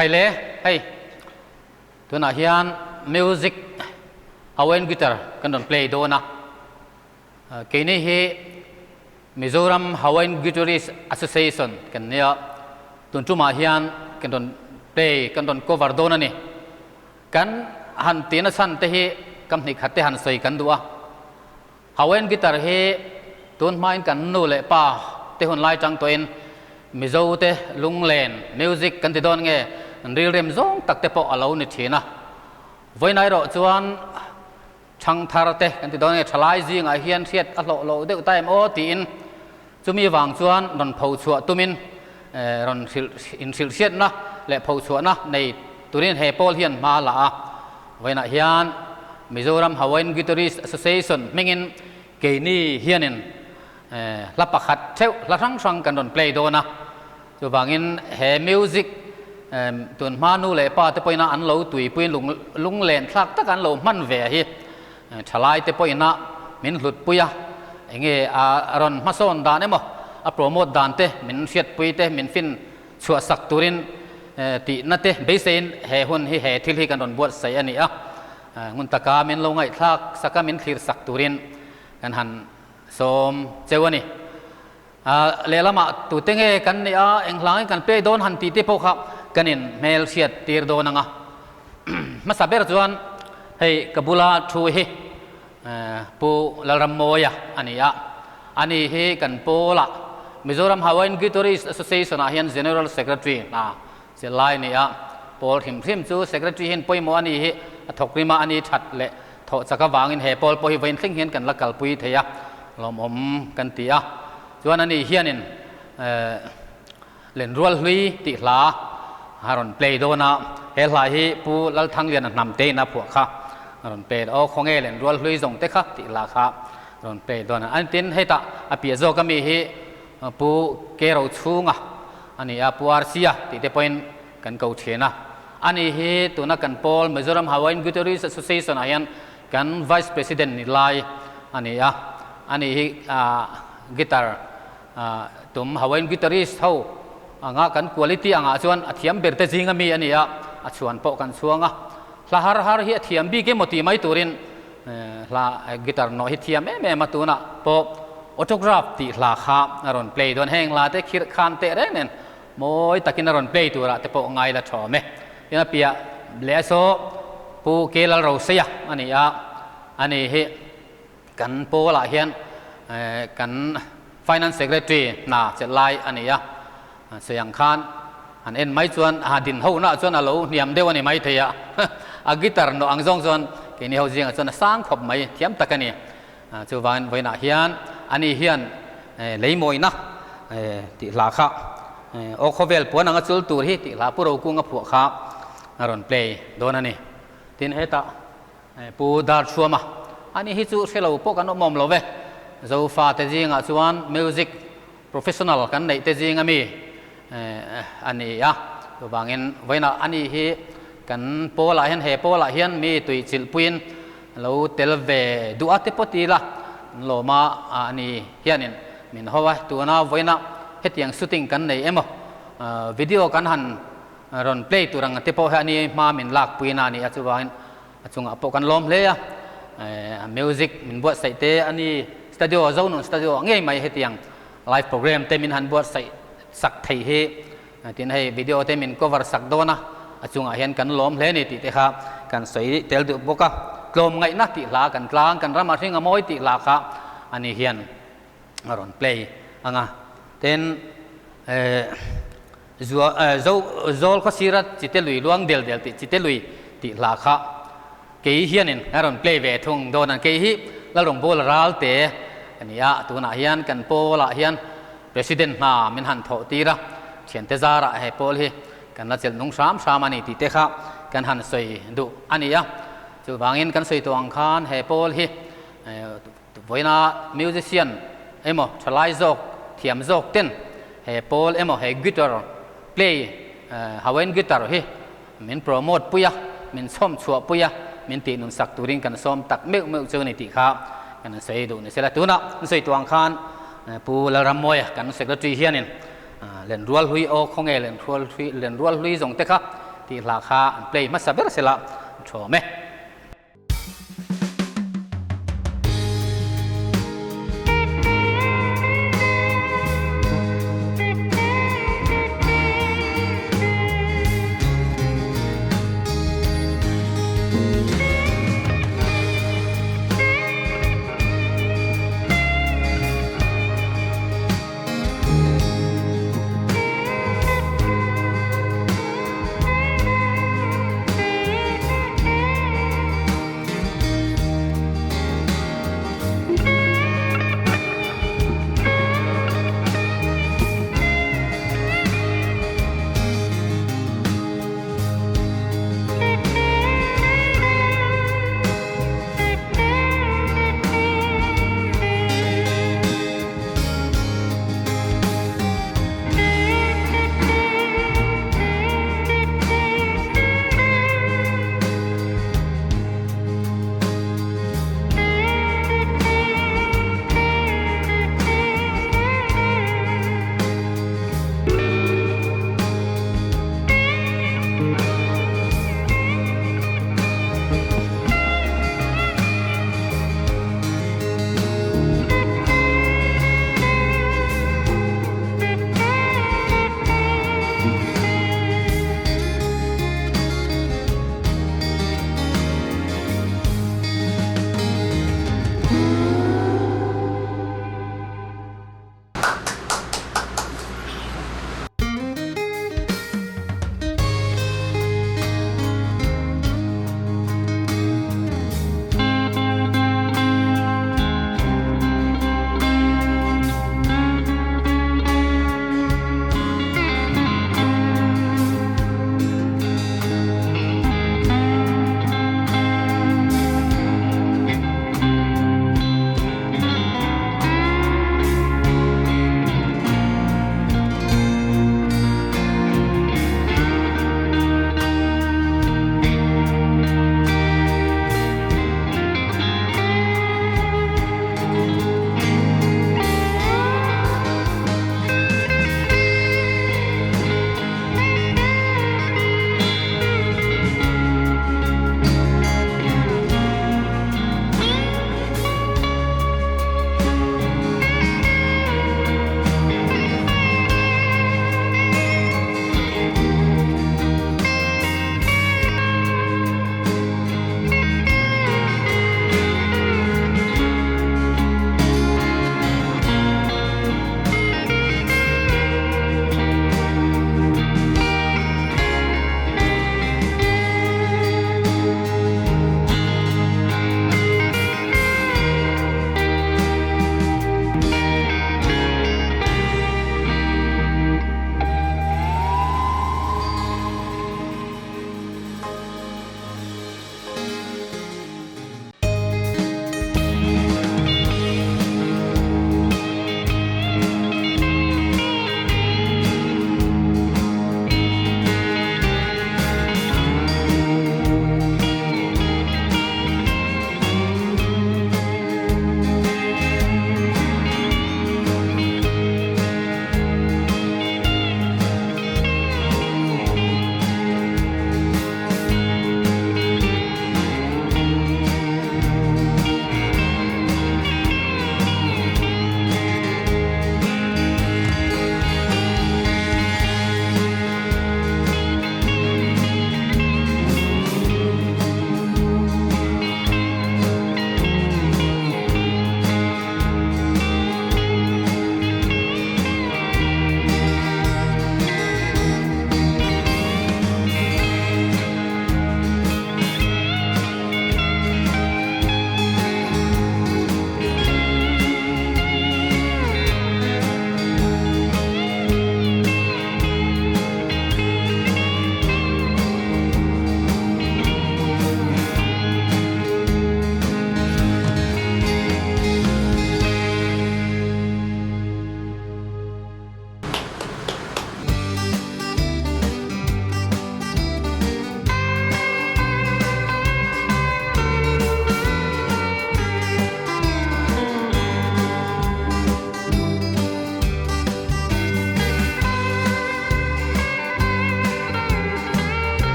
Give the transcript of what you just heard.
Khaile, hei tunah hian music Hawaiian guitar kan rawn play dawn a, keini hi Mizoram Hawaiian Guitarist Association kan nia, tun tumah hian kan rawn play, kan rawn cover dawn a ni. Kan han tihna chhan te hi kam hnih khat te han sawi kan duh a. Hawaiian guitar hi tun hmain kan nu leh pa te hun lai tang tawhin Mizo te lunglen music kan ti dawn nge rilrem zawng tak te pawh a lo ni thin a. Vawiin erawh chuan thangthar te kan ti dawn nge thalai zingah hian hriat a hlawh loh deuh ta em aw tiin chumi vang chuan rawn pho chhuah tumin rawn hrilh inhrilhhriatna leh pho chhuahna nei turin he pawl hian hma a la a. Vawiinah hian Mizoram Hawaiian Guitarist Association hmingin keini hianin hla pakhat theuh hla hrang hrang kan rawn play dawn a. Chuvangin he music tun hma nu leh pa te pawhin an lo tuipuiin lunglen thlak tak an lo hman ve hi thalai te pawhin min hlutpui a, enge a rawn hmasawn dan emaw a promote dan te min hriatpui te min fin chhuahsak turin tihna te beiseiin he hun hi he thil hi kan rawn buatsaih a ni a, ngun taka min lo ngaihthlak sak a min thlir sak turin kan han sawm cheu a ni. Lehlamah tute nge kan nih a, eng hlangin kan play dawn han tih te pawh kha kan in hmel hriat tir dawn ang a. Hmasa ber chuan hei ka bula thu hi Pu Lalrammawia a ni a, ani hi kan pawlah Mizoram Hawaiian Guitarist Association ah hian General Secretary hna chelh lai a ni a, pawl hrim hrim chu Secretary hian pawimawh a ni hi a thawk rima a ni that leh thawh chak avangin he pawl pawh hi vawiin thleng hian kan la kalpui thei a, lawmawm kan ti a. Chuan ani hianin Lenrual hlui tih hla a rawn play dawn a, he hla hi Pu Lalthangliana hnam te in a phuah kha a rawn play aw khawnge Lenrual hlui zawng te kha tih hla kha a rawn play dawn a. An tin hetah a piah zawk ami hi Pu Kero chhunga a ni a, Pu Arsia tih te pawhin kan ko thin a. Ani hi tuna kan pawl Mizoram Hawaiian Guitarist Association ah hian kan Vice President ni lai a ni a, ani hi guitar Tum Hawaiian guitarist ho anga kan quality angah chuan a thiam ber te zing ami a ni a, a chhuan pawh kan chhuang a. Hla har har hi a thiam bik emaw tih mai turin hla guitar nawh hi thiam em em a, tunah pawh autograph tih hla kha a rawn play dawn. Heng hla te khirh khan teh reng nen mawi takin a rawn play turah te pawh ngai la thawm e. Tin a piah leh saw Pu K Lalroseia a ni a, ani hi Kan pawlah hian kan Finance Secretary hna chelh lai a ni a, sawi ang khan han en mai chuan a din ho naah chuan a lo hniam deuh a ni maithei a, a guitar nawh ang zawng chuan keini ho zingah chuan a sang khawp mai, thiam tak a ni. Chuvangin vawiinah hian ani hian leimawina tih hla kha aw khawvel puan anga chul tur hi tih hla Pu Rokunga phuah kha a rawn play dawn a ni. Tin hetah Pu Darchhuama, Ani hi chu hre lo pawh kan awm awm lo ve. Zofa te zingah chuan music professional kan neih te zing ami a ni a. Chuvangin vawiinah ani hi kan pawlah hian he pawlah hian mi tui chilhpuiin lo tel ve duh a te pawh ti ila an lawm a, ani hianin min ho a. Tuna vawiinah hetiang shooting kan nei emaw video kan han rawn play tur ang te pawh hi ani hma min lakpui na a ni a, chuvangin a chungah pawh kan lawm hle a, music min buatsaih te a ni studio Zonun studio ah ngei mai hetiang live program te min han buatsaih sak thei hi tin hei video te min cover sak dawn a, a chungah hian kan lawm hle a ni tih te kha kan sawi tel duh bawk a, tlawmngaihna tih hla kan tlang kan ram a hring a mawi tih hla kha ani hian a rawn play ang a, tin zo zawl khaw sira chite lui luang del del tih chite lui tih hla kha kei hianin a rawn play ve thung dawn a, kei hi Lalrawngbawla Ralte a ni a, tunah hian kan pawlah hian President hna min han thawh tir a, thiante zarah he pawl hi kan la chelh nung hram hram a ni tih te kha kan han sawi duh a ni a, chuvangin kan sawi tawh ang khan he pawl hi Vawiina musician emaw thalai zawk thiam zawk ten he pawl emaw he guitar play Hawaiian guitar hi min promote pui a, min chhawm chhuah pui a, min tih nun sak turin kan sawm tak meuh meuh chu a ni tih kha kan sawi duh ni sela. Tunah an sawi tuang khan Pu Lalrammawia kan secretary hianin Lenrual hlui aw khawnge Lenrual hlui zawng te kha. tih hla kha an play hmasa ber sela a ṭhawm e.